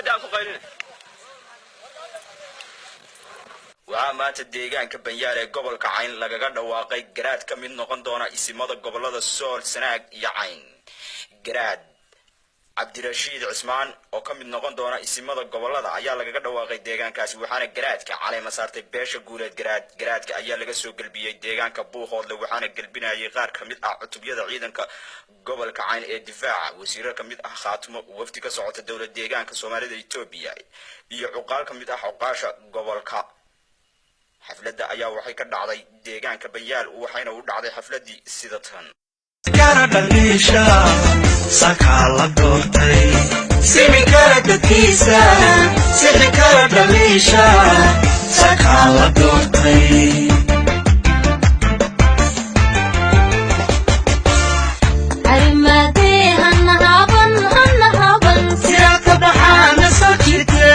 Naga ku qaylina. Waxaa maanta deegaanka Banyaal ee gobolka Cayn lagaga dhawaaqay garaad ka mid noqon doona isimada gobolada Sool, Sanaag iyo Cayn. Garaad Cabdirashiid Cismaan oo ka mid noqon doona isimada gobolada ayaa lagaga dhawaaqay deegaankaasi, waxaana garaadka caleema saartay beesha Guuleed Garaad. Garaadka ayaa laga soo gelbiyey deegaanka Buuhoodle, waxaana gelbinayay qaar ka mid ah cutubyada ciidanka gobolka Cayn ee difaaca, wasiiro ka mid ah Khaatimo, wafdi ka socota dowlad deegaanka Soomaalida Etoobiya iyo cuqaal ka mid ah cuqaasha gobolka. Xafladda ayaa waxay ka dhacday deegaanka Banyaal, waxayna u dhacday xafladdii sida tan. Sakaa la doortay simi kara dadkiisa, sixi kara dhaliisha, sakaa la doortay. Siraadka baxaana soo jirte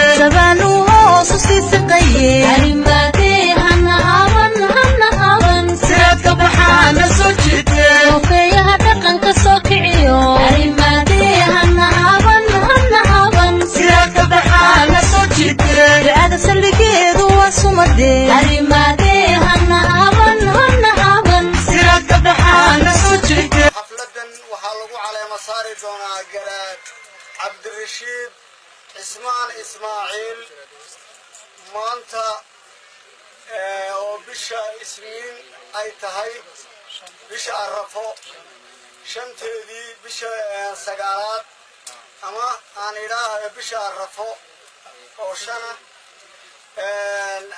siraadka baxaana soo jirte. Siraadka baxaana soo jirte. Siraadka baxaana soo jirte. Xafladan waxaa lagu caleemo saari doonaa garaad Cabdirashiid Cismaan Ismaaciil maanta oo bisha Isniin ay tahay, bisha Arafo 5teedii, bisha 9aad, ama aan idhaaha bisha Arafo oo 5a.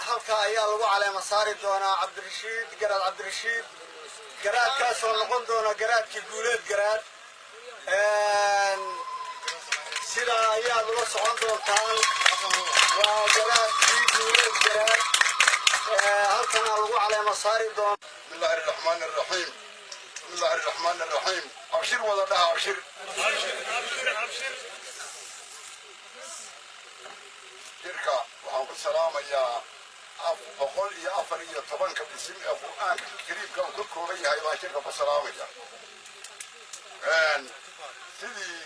Halka ayaa lagu caleemo saari doonaa Cabdirashiid, garaad Cabdirashiid, garaadkaasoo noqon doona garaadkii Guuleed Garaad. Sidaa ayaad ula socon doontaan, waa garaadkii Guuleed Garaad, halkanaa lagu caleemo saari doona. بسم الله الرحمن الرحيم، بسم الله الرحمن الرحيم. أبشر ولا لها أبشر. Jirka waxaan ku salaamayaa 114-ka bisim ee Qur'aanka Kariimka uu ka kooban yahay baan shirka ku salaamaya. Sidii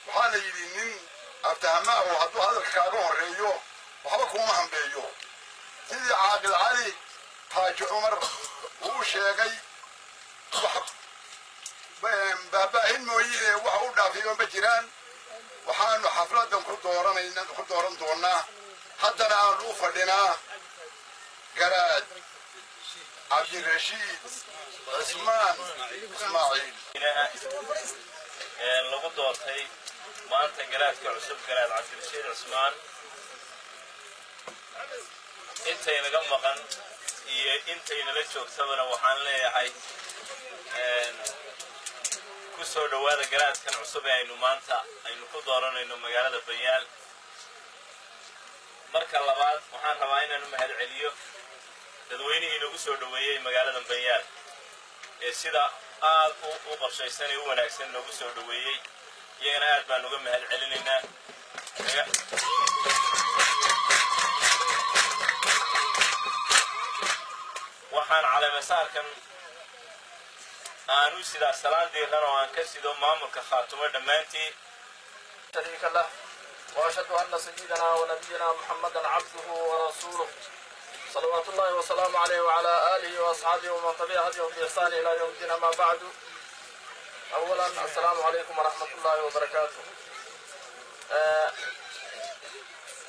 waxaa la yidhi, nin aftahama oo hadduu hadalka kaaga horeeyo waxba kuuma hambeeyo. Sidii Caaqil Cali Xaaji Cumar uu sheegay, wax baabaahin mooye waxa u dhaafiyo ma jiraan. Waxaanu xafladan ku dooranayna, ku dooran doonaa, haddana aanu u fadhinaa garaad Cabdirashiid Cismaan Ismaaciil. Lagu doortay maanta garaadka cusub, garaad Cabdirashiid Cismaan. Intaynaga maqan iyo intaynala joogtabana waxaan leeyahay ku soo dhowaada garaadkan cusub ee aynu maanta aynu ku dooranayno magaalada Banyaal. Marka labaad, waxaan rabaa inaan u mahad celiyo dadweynihii inagu soo dhoweeyey magaalada Banyaal ee sida aad u qorshaysan ee u wanaagsan noogu soo dhoweeyey. Iyagana aad baan uga mahad celinaynaa. Waxaan caleemasaarkan aanu sidaa salaan diiran oo aan ka sido maamulka Khaatumo dhammaantii. شريك له، وأشهد أن سيدنا ونبينا محمدا عبده ورسوله، صلوات الله وسلامه عليه وعلى آله وأصحابه ومن تبع هديهم بإحسان إلى يوم الدين. أما بعد، أولا السلام عليكم ورحمة الله وبركاته.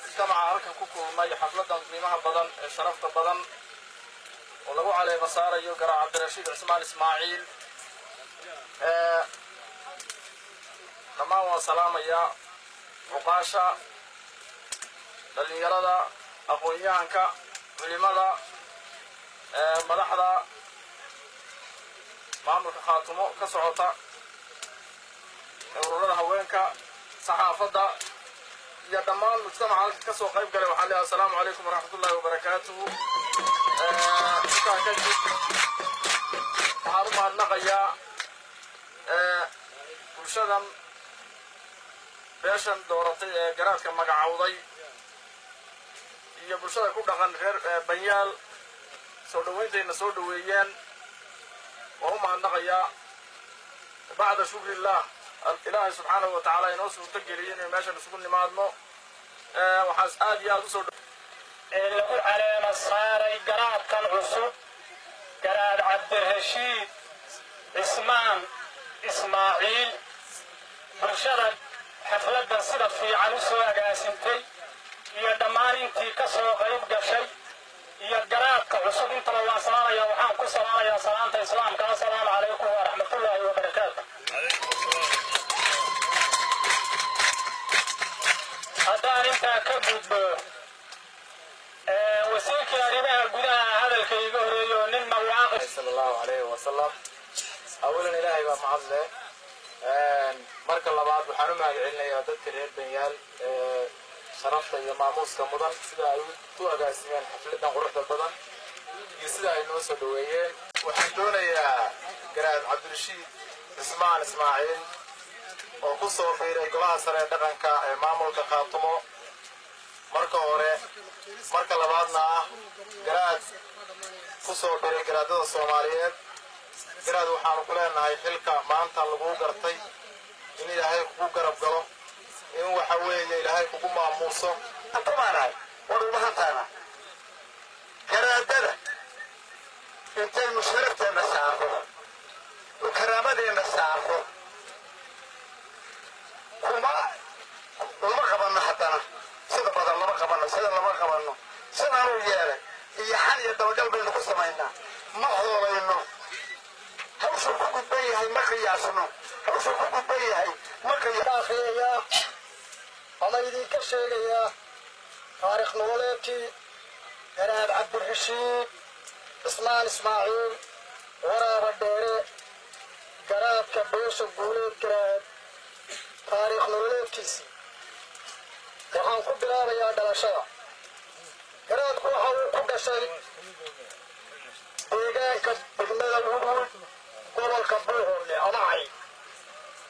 Mujtamaca halkan ku kulmay xafladan qiimaha badan ee sharafta badan oo lagu caleema saarayo garaad Cabdirashiid Cismaan Ismaaciil, dhammaan waan salaamayaa: cuqaasha, dhallinyarada, aqoon-yahanka, culimada, madaxda maamulka Khaatumo ka socota, ururada haweenka, saxaafadda iyo dhammaan mujtamaca halka ka soo qayb galay. Waxaan leeyahay assalaamu calaykum waraxmatullahi wabarakaatuhu. Intaa kadib, waxaan u mahadnaqayaa bulshadan beeshan dooratay ee garaadka magacowday iyo bulshada ku dhaqan reer Banyaal soo dhawayntayna soo dhaweeyeen. Waan u mahadnaqayaa bacda shukrillah. Ilaahay subxaanahu wa tacaala inoo suurto geliyey inaynu meeshan isugu nimaadno. Waxaan aad iyo aad usoo ee lagu caleema saaray garaadkan cusub, Garaad Cabdirashiid Cismaan Ismaaciil. Bulshada xafladdan sida fiican u soo agaasintay iyo dhammaan intii ka soo qayb gashay iyo garaadka cusub intaba waan salaamayaa. Waxaan ku salaamayaa salaanta Islaamka: assalaamu calaykum waraxmatullaahi wabarakaatu. Haddaan intaa ka gudbo, wasiirkii arrimaha gudaha hadalka iga horeeyo oo nin mawaaqif Sala Allahu calayhi wasalam. Awalan, Ilaahay baa mahad leh. Marka labaad, waxaan u mahad celinayaa dadka reer Benyaal ee sharafta iyo maamuuska mudan, sida ay u agaasimeen xafladan quruxda badan iyo sida ay noo soo dhaweeyeen. Waxaan doonayaa Garaad Cabdirashiid Cismaan Ismaaciil oo ku soo biiray Golaha Sare ee Dhaqanka ee maamulka Khaatumo marka hore, marka labaadna ah garaad ku soo biiray garaadada Soomaaliyeed. Garaad, waxaanu ku leenahay xilka maanta laguu gartay in Ilaahay kugu garab galo, in waxa weeye Ilaahay kugu maamuuso. Antumaanahay war umahantaana garaadada intaynu sharafteenna saarro oo karaamadeenna saarro kuma lama qabanno. Haddana sida badan lama qabanno, sida lama qabanno, sidaanuu yeelay iyo xan iyo dabagal baynu ku samaynaa. Ma hoolayno hawshuu ku gudban yahay, ma qiyaasno hawshuu ku gudban yahay, ma qiya Akhriyayaa ama idinka sheegayaa taariikh nololeedkii Garaad Cabdirashiid Cismaan Ismaaciil Waraaba Dheere, garaadka beesha Guuleed Garaad. Taariikh nololeedkiisii waxaan ku bilaabayaa dhalashada. Garaadku waxa uu ku dhashay deegaanka degmada Wudwud, gobolka Buuhoodle ama Cay,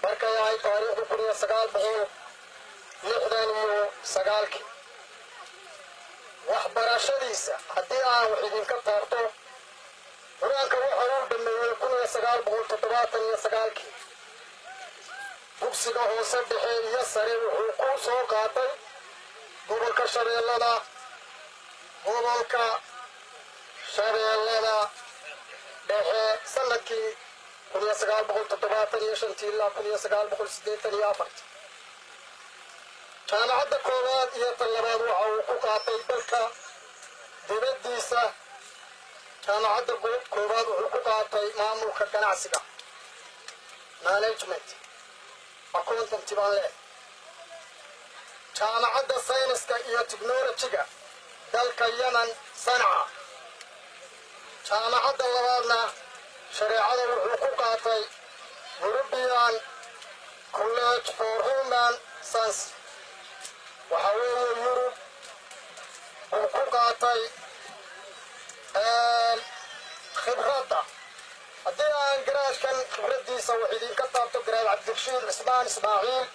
markay ahayd taariikhdu 1969-kii. Waxbarashadiisa haddii aan wax idinka taarto, qur-aanka waxa uu dhameeyey 1979-kii. Dugsiga hoose, dhexe iyo sare wuxuu ku soo qaatay gobolka Shabeellada Dhexe sanadkii 1975-tii ilaa 1984-tii. Jaamacadda koowaad iyo tan labaad waxa uu ku qaatay dalka dibaddiisa. Jaamacadda koowaad wuxuu ku qaatay maamulka ganacsiga, management, accountancy baan leehay. Jaamacadda sayniska iyo technology-ga dalka Yemen, Sanca. Jaamacadda labaadna shareecada wuxuu ku qaatay European College for Human Science, waxa weeye Yurub uu ku qaatay. Khibradda haddii aan garaadkan khibraddiisa wax idinka taabto, Garaad Cabdirashiid Cismaan Ismaaciil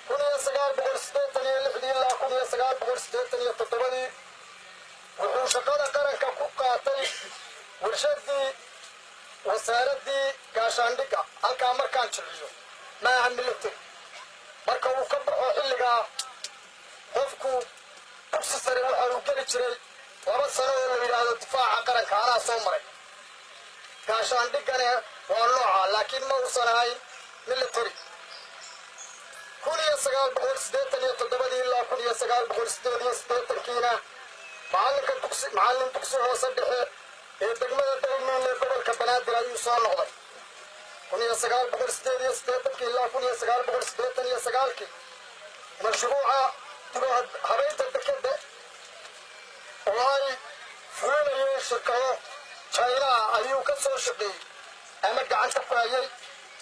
1986-dii ilaa 1987-dii wuxuu shaqada qaranka ku qaatay warshadii wasaaraddii gaashaandhigga. Halkaa markaan jiciyo, maaha military. Marka uu ka baxo xilligaa qofku dugsi sare, waxa uu geli jiray 2 sano oo la yidhaahdo difaaca qaranka. Anaa soo maray. Gaashaandhiggane waa nooca, laakiin ma uusan ahayn military. 1987-dii ilaa 1988-kiina macalinka dugsi, macallin dugsi hoose dhexe ee degmada Daynuun ee gobolka Banaadir ayuu soo noqday. 1988-kii ilaa 1989-kii mashruuca dib habeynta dekeda oo ay fulinayeen shirkado Chinaha ayuu ka soo shaqeeyey ama gacanta ku hayay.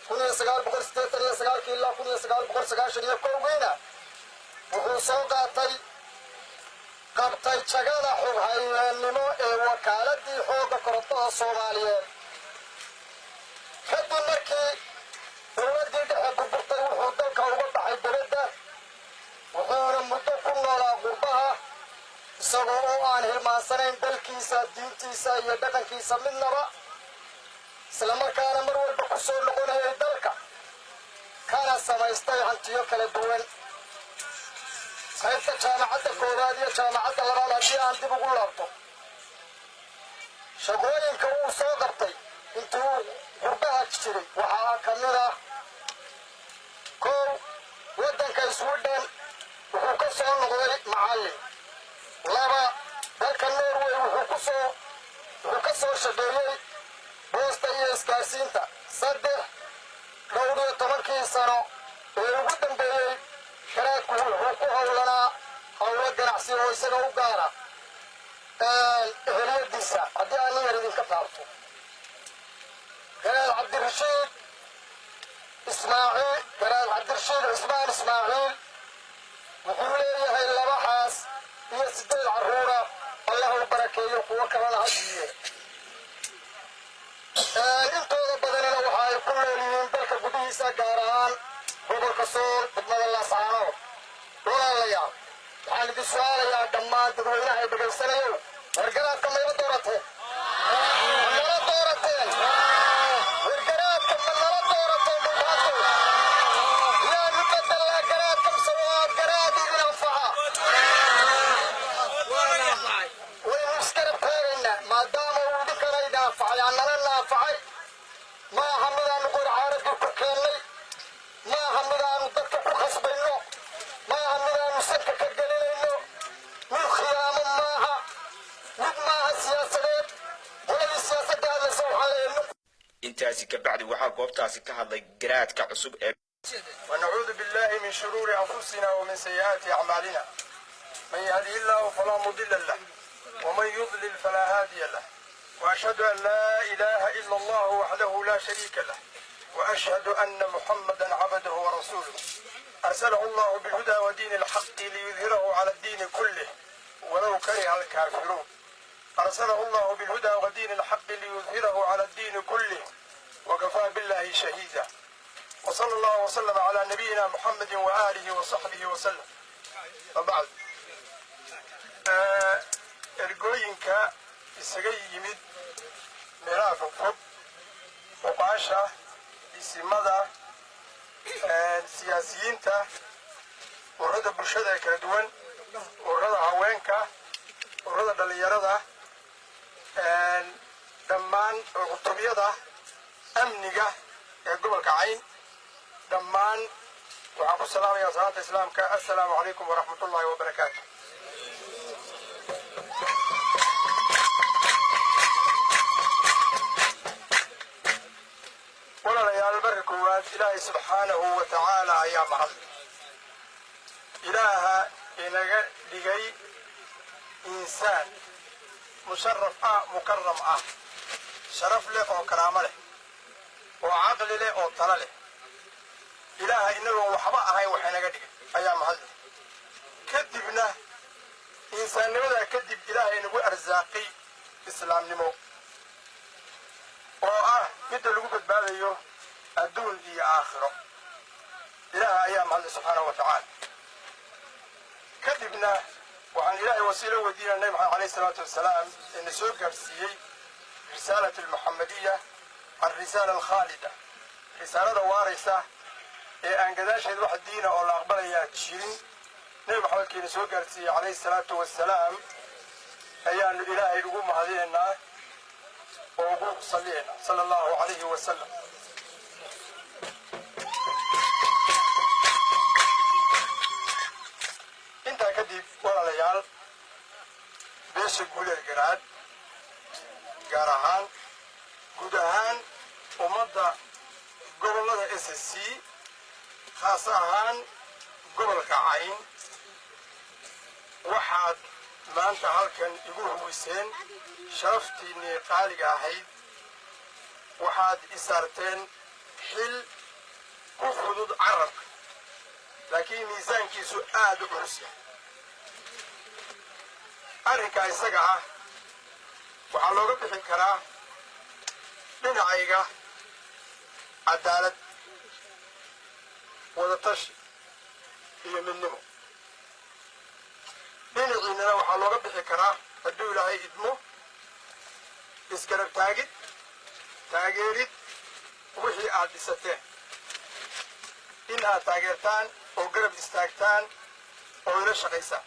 1989-kii ilaa 1991-kiina wuxuu soo qaatay, qabtay jagada xoghaynimo ee wakaaladii xoogga korontada Soomaaliyeed. Kadib markii dowladdii dhexe burburtay, wuxuu dalka uga baxay dibadda, wuxuuna muddo ku noolaa qurbaha, isagoo oo aan hilmaansanayn dalkiisa, diintiisa iyo dhaqankiisa midnaba, islamarkaana mar walba ku soo noqonayay dalka, kana samaystay hantiyo kala duwan. Qaybta jaamacadda koowaad iyo jaamacadda labaad. Haddii aan dib ugu laabto shaqooyinka uu soo qabtay intuu qurbaha jiray, waxaa ka mid ah: kow, waddanka Sweden wuxuu ka soo noqday macallin. Laba, dalka Norway wuxuu ka soo shaqeeyey boosta iyo isgaarsiinta. Saddex, dhowr iyo tobankii sano ee ugu dambeeyey garaadku wuxuu ku howlanaa howlo ganacsi oo isaga u gaara. Eheliyadiisa haddii aan nin yar idinka taabto, Garaad Cabdirashiid Ismaaciil, Garaad Cabdirashiid Cismaan Ismaaciil, wuxuu leeyahay laba xaas iyo sideed carruura. Allah u barakeeyo, kuwo kalena ha siiye. Intooda badanina waxa ay ku nool yihiin dalka gudihiisa, gaar ahaan gobolka Sool, degmada Laascaanood. Walaalayaal, waxaan idin su-aalayaa dhammaan dadweynaha ay dhegaysanayo: wargaraadka mayla doorateen? Ma nala doorateen? Wargaraadka ma nala doorateen? Dhulbaantow, yaanu bedelnaa garaadka mise waa garaad idin anfaca? Waynu isgarab taagaynaa maadaama uu idinkana idin anfacay, annana na anfacay. Ma aha midaanu qorcaaradii ku keennay, ma aha midaanu dadka ku khasbayno, ma aha midaanu sanka ka gelinayno. Mid khiyaamo maaha, mid maaha siyaasadeed. Qoladii siyaasadda hadlaysa waxaa leeyahay Intaasi kabacdi waxaa goobtaasi ka hadlay garaadka cusub ee ونعوذ بالله من شرور أنفسنا ومن سيئات أعمالنا. من يهده الله فلا مضل له، ومن يضلل فلا هادي له. وأشهد أن لا إله إلا الله وحده لا شريك له، وأشهد أن محمدا عبده ورسوله، أرسله الله بالهدى ودين الحق ليظهره على الدين كله ولو كره الكافرون. أرسله الله بالهدى ودين الحق ليظهره على الدين كله وكفى بالله شهيدا. وصلى الله وسلم على نبينا محمد وآله وصحبه وسلم. وبعد، ergooyinka isaga yimid meelaha fogfog, cuqaasha, isimada, siyaasiyiinta, ururada bulshada ee kala duwan, ururada haweenka, ururada dhallinyarada, dhammaan cutubiyada amniga ee gobolka Cayn, dhammaan waxaan ku salaamayaa salaanta Islaamka: assalaamu calaykum waraxmat ullahi wabarakaatu. Walaalayaal, marka koowaad Ilaahay subxaanahu wa tacaala ayaa mahad. Ilaaha inaga dhigay insaan musharaf ah, mukaram ah, sharaf leh oo karaamo leh oo caqli leh oo talo leh, Ilaaha inagoon waxba ahayn wax inaga dhigay ayaa mahad leh. Kadibna insaannimadaa kadib Ilaahay nagu arsaaqay islaamnimo oo ah midda lagu badbaadayo adduun iyo aakhiro, Ilaaha ayaa mahadleh subxaanahu wa tacaala. Kadibna waxaan Ilaahay wasiilo weydiinaa Nabi Maxamed alayhi salaatu wasalaam ee na soo gaarsiiyey risaalat almuxamadiya, alrisaala alkhaalida, risaalada waaraysa ee aan gadaasheed wax diina oo la aqbalayaa jirin. Nebi Maxamedkiina soo gaarsiiyey calayhi salaatu wasalaam ayaanu Ilaahay ugu mahadinaynaa oo ugu salliyaynaa, sala allahu calayhi wasalam. Intaa kadib, walaalayaal, beesha Guuleed Garaad gaar ahaan, guud ahaan ummadda gobollada SSC, khaas ahaan gobolka Cayn, waxaad maanta halkan igu huwiseen sharaftiinnii qaaliga ahayd. Waxaad isaarteen xil ku fudud carabka, laakiin miisaankiisu aad u culus yahay. Arrinkaa isaga ah waxaa looga bixi karaa dhinacayga cadaalad, wadatashi iyo midnimo. Dhinaciinana waxaa looga bixi karaa, hadduu Ilaahay idmo, isgarab taagid, taageerid wixii aad dhisateen, in aad taageertaan oo garab istaagtaan. Oo ila shaqaysa.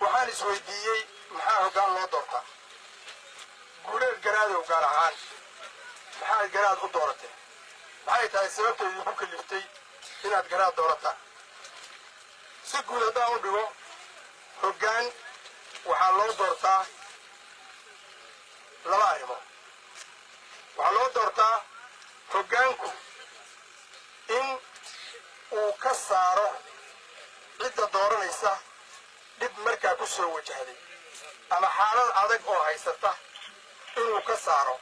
Waxaan isweydiiyey, maxaa hoggaan loo doortaa? Guuleed garaadow, gaar ahaan maxaad garaad u dooratee? Maxay tahay sababta idinku kaliftay inaad garaad doorataan? Si guud haddaan u dhigo, hoggaan waxaa loo doortaa laba arrimood. Waxaa loo doortaa hoggaanku in uu ka saaro cidda dooranaysa dhib markaa ku soo wajahday ama xaalad adag oo haysata, inuu ka saaro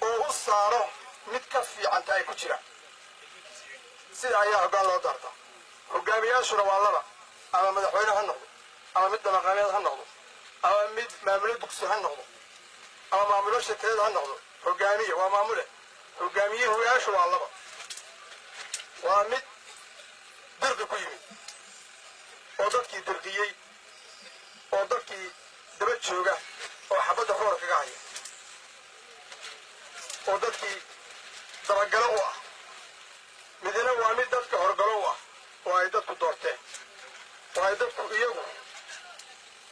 oo u saaro mid ka fiicanta ay ku jiraan. Sida ayaa hoggaan loo doortaa. Hogaamiyaashuna waa laba: ama madaxweyne ha noqdo, ama mid dabaqameed ha noqdo, ama mid maamulo dugsi ha noqdo, ama maamulo shirkadeed ha noqdo. Hogaamiye waa maamule. Hogaamiyehuyaashu waa laba: waa mid dirqi ku yimid oo dadkii dirqiyey oo dadkii daba jooga oo xabadda roor kaga haya oo dadkii dabagalo u ah. Midna waa mid dadka horgalo u ah oo ay dadku doorteen oo ay dadku iyagu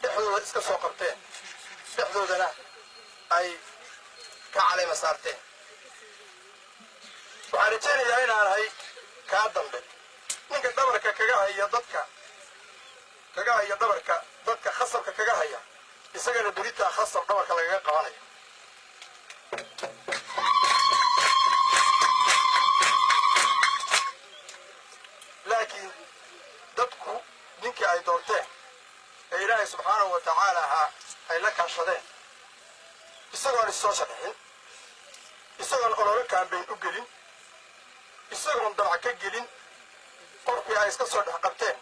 dhexdooda iska soo qabteen, dhexdoodana ay ka calayma saarteen. Waxaan rajaynayaa inaan ahay kaa dambe, ninka dhabarka kaga haya dadka, kaga haya dhabarka dadka, khasabka kaga haya, isagana beritaa khasab dhabarka lagaga qabanayo. Laakiin dadku ninkii ay doorteen ee Ilaahay subxaanahu wa tacaala ha ay la kaashadeen, isagoon is soo sharaxin, isagoon ololo campaign u gelin, isagoon damac ka gelin, qofkii ay iska soo dhex qabteen,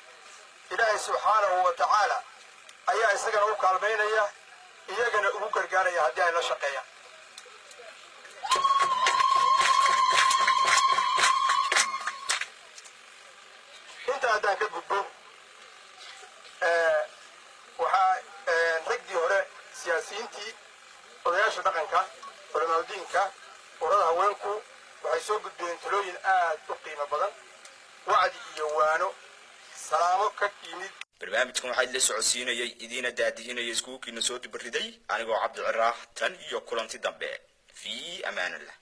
Ilaahay subxaanahu wa tacaala ayaa isagana u kaalmaynaya, iyagana ugu gargaaraya haddii ay la shaqeeyaan. Inta haddaan ka gudbo, waxaa raggii hore, siyaasiyiintii, odayaasha dhaqanka, culamaadudiinka, urada haweenku waxay soo gudbiyeen talooyin aad u qiimo badan, wacdi iyo waano, salaamo ka yimid. Barnaamijkan waxaa idila socodsiinayay, idiina daadihinaya, iskuukiina soo dubariday anigoo Cabdi Ciraax. Tan iyo kulanti dambe, fii amaanillah.